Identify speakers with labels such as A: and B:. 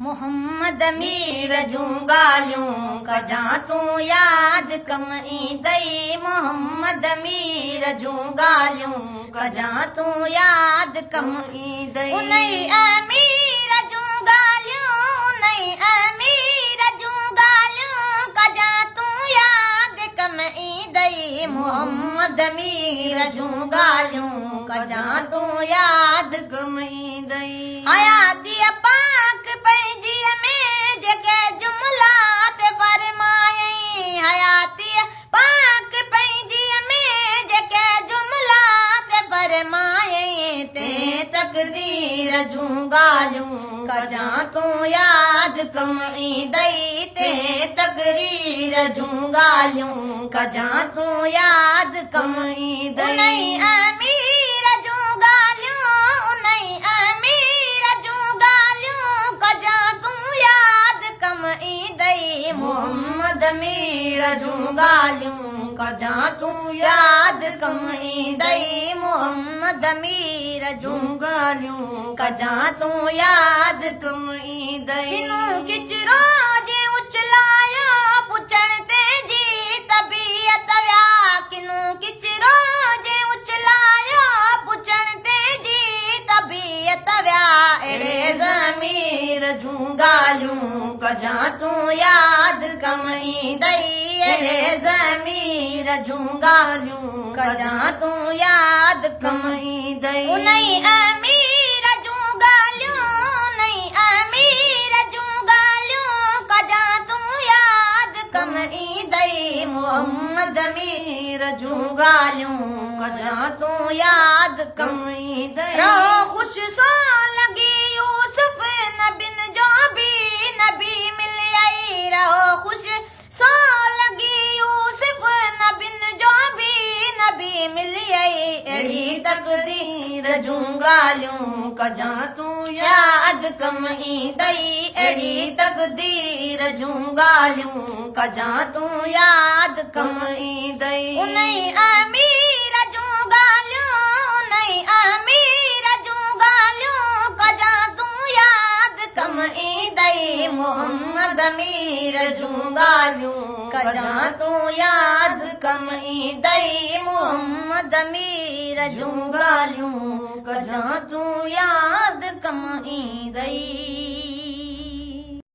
A: محمد مير جون ڳالهيون ڪجان تون ياد ڪم ايندئي محمد مير جون ڳالهيون ڪجان تون ياد ڪم ايندئي. انهي امير جون ڳالهيون انهي امير جون ڳالهيون ڪجان تون ياد ڪم ايندئي محمد مير جون ڳالهيون ڪجان تون ياد ڪم ايندئي. حياتيء پاڪ پنهنجيء ۾ جيڪي جملا تي فرمايائين حياتيء پاڪ پنهنجيء ۾ جيڪي جملا تي فرمايائين تنهن تقدير جون ڳالهيون ڪجان تون ياد ڪم ايندئي تنهن تقرير جون ڳالهيون ڪجان تون ياد ڪم ايندئي. انهيء امير جون ڳالهيون انهي امير جون ڳالهيون ڪجان تون ياد ڪم ايندئي محمد مير جون ڳالهيون ڪجان تون ياد ڪم ايندئي محمد مير جون ڳالهيون ڪجان تون ياد ڪم ايندئي. ڪنو ڪچرو جي اڇلايو پڇڻ تي جي طبيعت ويا ڪنو ڪچرو جي اڇلايو پڇڻ تي جي طبيعت ويا اهڙي ضمير جون ڳالهيون ڪجان تون ياد ڪم ايندئي اهڙي ضمير جون ڳالهيون ڪجان تون ياد ڪم ايندئي. انهي امير جون ڳالهيون انهي امير جون ڳالهيون ڪجان تون ياد ڪم ايندئي محمد مير جون ڳالهيون ڪجان تون ياد ڪم ايندئي. رهو خوش سو لڳي يوسف نبين جو به نبي مليئي رهو خوش سو لڳي يوسف نبين جو به نبي مليئي اهڙي تقدير جون ڳالهيون ڪجان تون ياد ڪم ايندئي اهڙي تقدير جون ڳالهيون ڪجان تون ياد ڪم ايندئي. انهي امير جون ڳالهيون انهي امير جون ڳالهيون ڪجان تون ياد ڪم ايندئي محمد مير جون ڳالهيون ڪجان تون ياد ڪم ايندئي محمد مير جون ڳالهيون ڪجان تون ياد ڪم ايندئي.